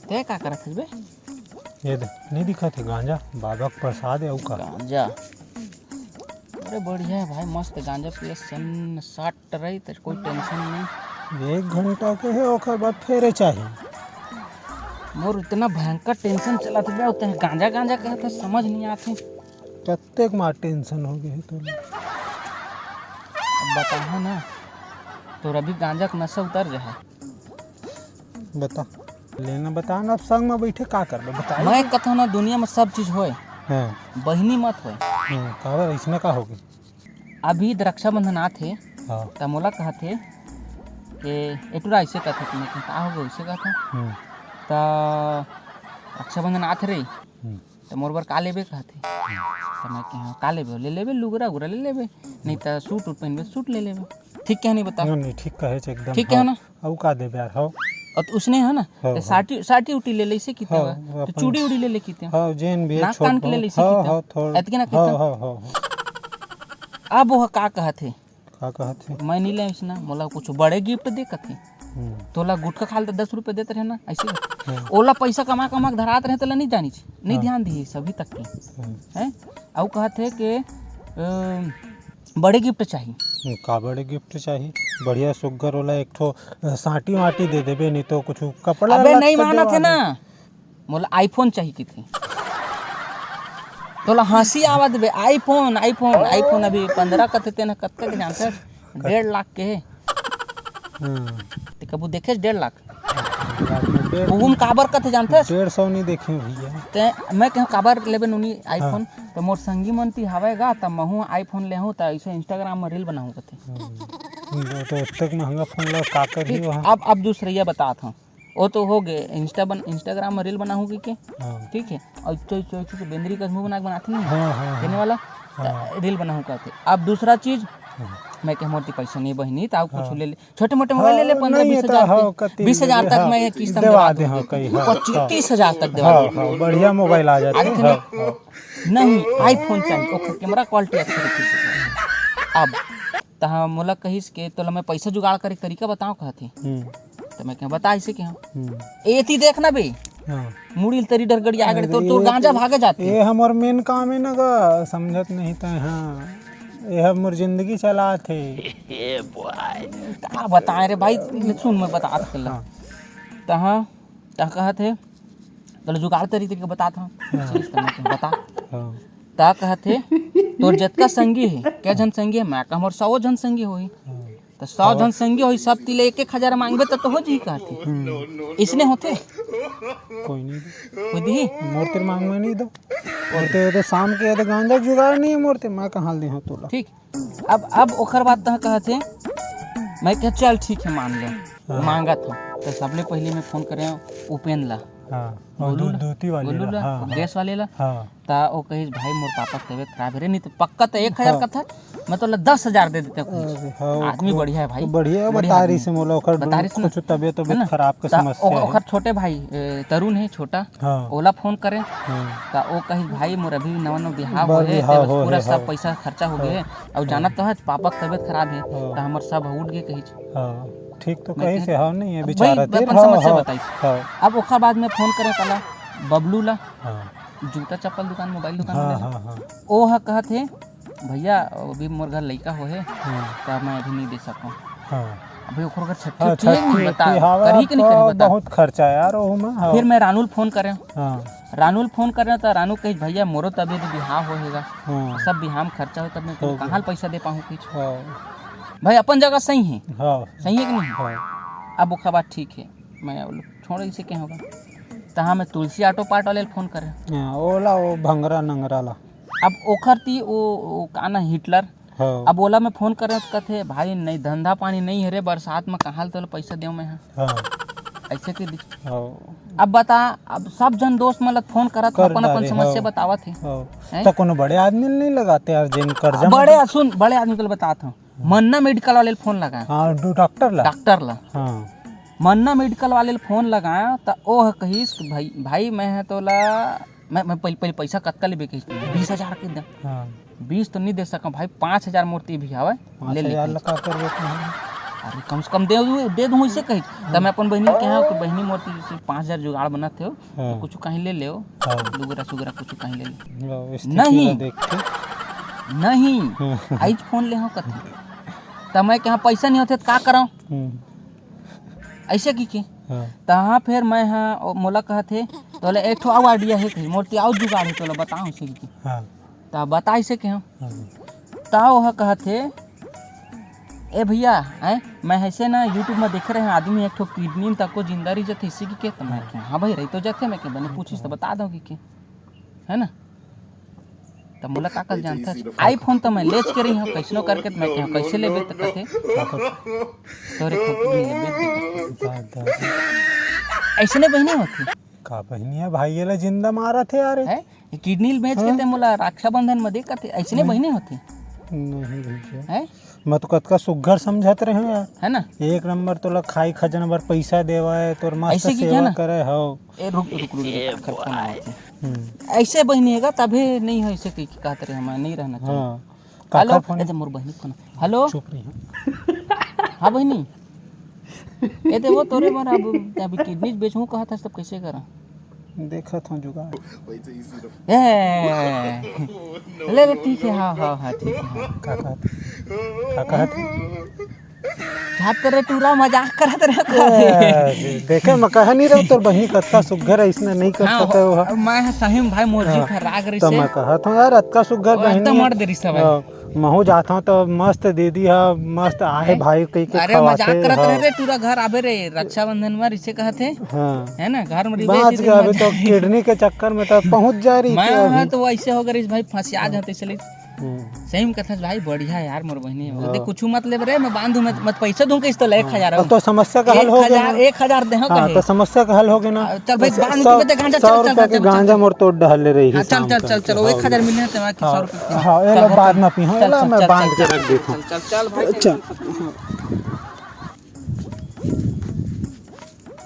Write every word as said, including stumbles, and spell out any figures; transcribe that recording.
ते का करत हस बे? ये दे, नहीं दिखत हे गांजा, बाबा के प्रसाद हे, अउ का? गांजा? अरे बढ़िया हे भाई, मस्त गांजा पिए, सन्न साट रही, त कोई tension नहीं। एक घंटा के हे, ओकर बाद फेरे चाही। मोर इतना भयंकर tension चलत हे बे, ते गांजा गांजा कहत हे, समझ नहीं आत हे। कतेक मार tension हो गए हे तोला। अब बताहा ना, तोर अभी गांजा के नशा उतर जाए। बता, लेना बता ना, अब संग में बैठे का करबे, बता। मैं कथों ना, दुनिया में सब चीज होए, हाँ। बहिनी मत होए। हाँ, काबर, अइसना का होगे? अभी त रक्षाबंधन आत हे, हाँ। त मोला कहत हे के एटुरा अइसे कहत हे, त मैं कहें, "का होगे?" अइसे कहत हे। हम्म। त रक्षाबंधन आत हे रे, हम्म। त मोर बर का लेबे कहत हे। त मैं कहें, "का लेबे?" ले लेबे, लुगरा उगरा ले लेबे, नहीं त सूट उट पहनबे, सूट ले लेबे। ठीक कहें नहीं बता? नहीं, नहीं, ठीक कहे एकदम, ठीक कहें हाँ। ना? अउ का देबे यार, हव। अउ त उसने हे ना, हाँ, त हाँ। साटी, साटी उटी ले ले, इसे किते हाँ, बा? त अपन चूड़ी उड़ी ले ले किते? हाँ, जेन भी हे, नाक छोट कान के ले ले, बहुत। इसे हाँ, किते? हाँ, थोड़ा। अतके ना हाँ, किते? हाँ, हाँ, हाँ। अब वो का कहत हे? का कहत हे? मैं नहीं ले इसना, मोला कुछ बड़े gift दे कथे। हम्म। तोला गुटखा खाल त दस रुपये देत रहे ना, अइसे कहत हे। हम्म। ओला पैसा कमा कमा के धरात रहे, तोला नहीं जानिस, नहीं हाँ। ध्यान दिहिस अभी तक के। हम्म। हैं? अउ कहत हे के, अ, बड़े gift चाही। हम्म, का बड़े gift चाही? बढ़िया सुग्घर ओला एक ठो, अ, साटी वाटी दे देबे, नहीं तो कुछ कपड़ा अबे लत्ता नहीं मानत हे देवा ना, दे। मोला iPhone चाही किथे। तोला हंसी आवत बे, iPhone, iPhone, iPhone अभी पंद्रह कथे, तेन कतका के जानत हस? डेढ़ लाख के हे। हाँ। ते कभू देखेस डेढ़ लाख? डेढ़ लाख में डेढ़ ओहू में काबर कथे जानत हस? डेढ़ सौ नहीं देखे भैया। ते मैं कहें काबर लेबे नोनी iPhone? हाँ। त मोर संगी मन ती हवय गा, त महू iPhone लेहूं, त अइसे Instagram में reel बनाहूं कथे। हम्म। वो तो ओतक महंगा phone ला का करही ठीक, वहाँ? अब, अब दूसरइया बतात हंव। वो तो हो गए, Insta बन-, Instagram में reel बनाहूं कहिके। हाँ। ठीक हे, अउ चोई, चोई, चोई, बेंदरी कस मुंह बना के बनाथे नहीं? हाँ, हाँ, तेने हाँ। वाला, हाँ। त reel बनाहूं कहथे। अब दूसरा चीज, हाँ। मैं कहें मोर ती पैसा नहीं बहिनी, त अउ कुछ हाँ। ले ले, छोटे मोटे mobile ले ले, हाँ, पंद्रह बीस हजार के। हाँ, कति बीस हजार तक हाँ, मैं किस्त में देवा देवा दे, हाँ, दूंगी। कहीं, हाँ, पच्चीस, हाँ। तीस हजार तक देवा हाँ, दूंगी। हाँ, बढ़िया mobile आ जाथे, आगे हाँ, नहीं, हाँ। नहीं, iPhone चाहिए, ओकर camera quality अच्छा रखे। अब तहां मोला कहिस के तोला मैं पैसा जुगाड़ करे के तरीका बताओं कहत हे। हम्म। त मैं कहें बता इसे के हम। हम्म। एती देख ना बे। हाँ। मुड़ी ल तरी डर गड़िया गड़े, तोर, अरे तोर ये गांजा तो, भागे जाथे। ये हमर main काम हे ना गा, समझत नहीं तैं, हाँ। ये हमर जिंदगी चलात हे। ए भाई। का बताएं रे भाई, सुन मैं बतात के ला। हाँ। तहां, तहां कहत हे, तोला जुगाड़ तरी तरीका बतात हंव। हाँ। चीज त मैं कहें बता। हाँ। त कहत हे, तोर जतका संगी हे, कै झन संगी हे? मैं कहें मोर सौ झन संगी होही। हाँ। त सौ झन संगी होही, सब ती ले एक एक हजार मांगबे त, त हो जही कहत हे। हम्म। इसने होथे? कोई नहीं दे। कोई दिही? मोर तिर मांग में नहीं दो। मोर तिर तो शाम के ये तो गांजा जुगाड़ नहीं हे मोर तिर, मैं कहां ले हूं तोला? ठीक। अब, अब ओकर बाद तह कहत हे, मैं कहें चल ठीक हे मान ले, हाँ। मांगत हंव। त सबले पहले मैं phone करें उपेन ला। हाँ, वो गोलू दू-, ला, दूती वाले गोलू ला, ला, हाँ, वो हाँ। गैस वाले ला। हाँ। त वो कहिस, "भाई, मोर पापा के तबीयत खराब हे रे, नहीं तो पक्का त एक हजार हाँ। कथा, मैं तोला दस हजार दे देते कुछ।" अरे, हाँ, आदमी वो बढ़िया हे भाई, तो बढ़िया बढ़िया बता आदमी। रहिस हे मोला, ओकर बता रहिस ना। कुछ तबीयत, तबीयत है ना? खराब के त समस्या ओ-, हे। ओकर छोटे भाई, ए, तरुण हे छोटा, हाँ। ओला phone करे, हाँ। त वो कहिस, "भाई, मोर अभी नवा नवा बिहाव बर होए हे, बिहाव ते बस होए पूरा हे, सब हाँ। पैसा खर्चा हो हाँ। गए हे, अउ हाँ। जानत तो हस, पापा के तबीयत खराब हे, हाँ। त हमर सब उठ गए," कहिस। हाँ, ठीक तो मैं कहिस कहें, हे, हाँ, नहीं, ये अब बेचारा भाई, तीर, अपन हाँ, समस्या हाँ, बताइस। हाँ। अब ओकर बाद में phone करे काला, बबलू ला, हाँ। जूता चप्पल दुकान, mobile दुकान हाँ, वाले ला। हाँ, हाँ। ओ ह कहत हे, "भैया, अभी मोर घर लइका होहे, हाँ। त मैं अभी नहीं दे सकंव।" हाँ। अभी ओकर घर छठी हाँ, उठी हे, नहीं छठी बता, उठी, हाँ, करही कि नहीं करही, बता। बहुत खर्चा हे यार, ओहू में, हाँ। फिर मैं रानू ल phone करेंव। हाँ। रानू ल phone करेंव, त रानू कहिस, "भैया, मोरो तबीयत बिहाव होहे गा। हाँ। सब बिहाव में खर्चा होही, तब मैं हो कहां गया। ल पैसा दे पाहूं कुछ?" हाँ। भाई, अपन जगह सही हे। हाँ। सही हे कि नहीं? हाँ। अब ओकर बाद ठीक हे, मैं छोड़ इसे कहेंव गा। तहां मैं तुलसी auto part वाले ल phone करेंव। हाँ, ओला, वो भंगरा नंगरा ला। अब ओखर ती वो, वो का ना हिटलर। हाँ। अब ओला मैं phone करेंव त कथे, "भाई नहीं, धंधा पानी नहीं हे रे, बरसात में कहां ल तोला पैसा देंव मैं हा?" हाँ। अइसे कहि दिस। हाँ। अब बता, अब सब झन दोस्त मन ला phone करत कर अपन अपन डारे, समस्या हाँ। बतावत हे। हाँ। हैं? त कोनो बड़े आदमी ल नहीं लगाते यार, जेन कर्जा में बड़े, सुन, बड़े आदमी ल बतात हंव। हाँ। मन्ना medical वाले ल phone लगाएंव। हाँ, डॉ-, डॉक्टर ला। डॉक्टर ला। हाँ। मन्ना medical वाले ल phone लगाएंव, त ओ ह कहिस कि भाई, भाई, मैं ह तोला मैं, मैं पहले, पहले पैसा कतका लेबे कहिस, बीस हजार के दे। हाँ। बीस तो नहीं दे सकंव भाई, पाँच हजार मोर ती भी हवय, ले ले पाँच हजार कहिस। ला का करबे तुमन? अरे कम से कम दे दे दूँ, इसे कही। त मैं अपन बहिनी ल कहा कि बहिनी मोर तीर से पाँच हजार जुगाड़ बनात हे, हाँ। कुछ कहीं ले ले, हाँ। लुगरा सुगरा कुछ कहीं ले ले। लो, स्थिति नहीं। ला देख के। नहीं। हाँ। आइज फोन ले हो कथे। त मैं कहा पैसा नहीं होथे त का करव? हम्म। ऐसे की के। हाँ। तहाँ फिर मैं हा, ओ, मोला कहत हे, "तोला एक ठो आउ idea हे कही, मोर ती आउ जुगाड़ हे, तोला बताओ," ऐसे की के। हाँ। त बताइसे के हम। हाँ। त ओह कहत हे, "ए भैया, हैं, मैं ऐसे ना YouTube में देखे रहे, आदमी एक ठो kidney तको जिंदा रही जथे, इसी की के?" त मैं कहा, "हाँ भाई, रही तो जथे," मैं कहा, "बने पूछिस त बता दो की के, है ना?" त मोला का कल जानथस, iPhone त मैं लेच के रही हूँ, कैसनो करके त मैं कहा, "कैसे लेबे?" त कथे, "तोरे खोपड़ी में लेबे।" दा, दा, दा। ऐसने बहिनी होथे। का बहिनी हे भाई, ये ला जिंदा मारत हे यार। हैं? ये kidney ल बेच के हाँ। ते मोला रक्षाबंधन में दे कथे, ऐसने नहीं। बहिनी होथे। नहीं भैया। हैं? मैं तो कतका सुग्घर समझत रहे हूँ यार। है ना? एक नंबर तोला खाई खजन बर पैसा देवय, तोर मस्त ऐसे की क्या सेवा ना? करे, हव। ए, रुक, रुक, रुक, रुक, कर फोन आवत हे। हम्म। ऐसे बहिनी हेगा, तभे नहीं हो, ऐसे कही के कहत रहे, मैं नहीं रहना चाहिए। हाँ। हेलो, काकर फोन? ए, मोर बहिनी फोन। हेलो। चुप रही, हाँ। हाँ बहिनी। ए, देखो, तोरे बर अब, अभी kidney बेचहूँ कहत हस, तब कैसे करा? देखत हूँ जुगाड़। ए, ले, ले, ठीक है, हाँ, हाँ, हाँ, ठीक है, हाँ। का कहत? का कहत? जात करे टूरा मजाक करत रहे ए, देखे, मैं कहा नहीं रहो, तोर बहिनी कतका सुग्घर है, इसने नहीं कर हाँ, सके हो। मैं सही में भाई, मोर जी हाँ, फेर राग रही तो से। मैं कहत हूँ यार, अतका सुग्घर ओ, बहिनी एकदम है। मर दे रही सब है। हाँ, महू जात हूँ तो मस्त दीदी है, मस्त आहे हैं? भाई कही के अरे, मजाक खवाथे, करत रहे हाँ। रे, टूरा घर आबे रे, रक्षाबंधन में रिसे कहत हे। हाँ। है ना, घर में रिबे बाँच से गए, अभी मत तो जाए। Kidney के चक्कर में तो पहुँच जा रही मैं थी हाँ, अभी। तो वैसे हो गए भाई, फंसिया जाते चले। हम्म। सही में कथस भाई, बढ़िया यार, मोर बहिनी। हाँ। देख, कुछ मत लेबे रे, मैं बांधू, मैं, मैं पैसा दूं किस्त ला, एक हजार। अब तो समस्या का हल हो गया ना। एक हजार दे, हाँ, कहे। तो समस्या का हल हो गया ना। चल भाई, तो बांध सौ, के दे गांजा, सौ चल, चल, रुपया चल, के चल, गांजा चल। मोर तोड़ डहले रही हाँ, चल, शाम चल, का। चल, चल, वो हाँ। एक हजार मिले, तो बाकी हाँ। सौ रुपया। हाँ, ये चल, लो, चल, बाद में पी, हाँ, चल, ये लो, चल, मैं चल, बांध चल, के चल, रख देता हूँ। चल, चल, चल भाई, अच्छा। चल, चल, चल।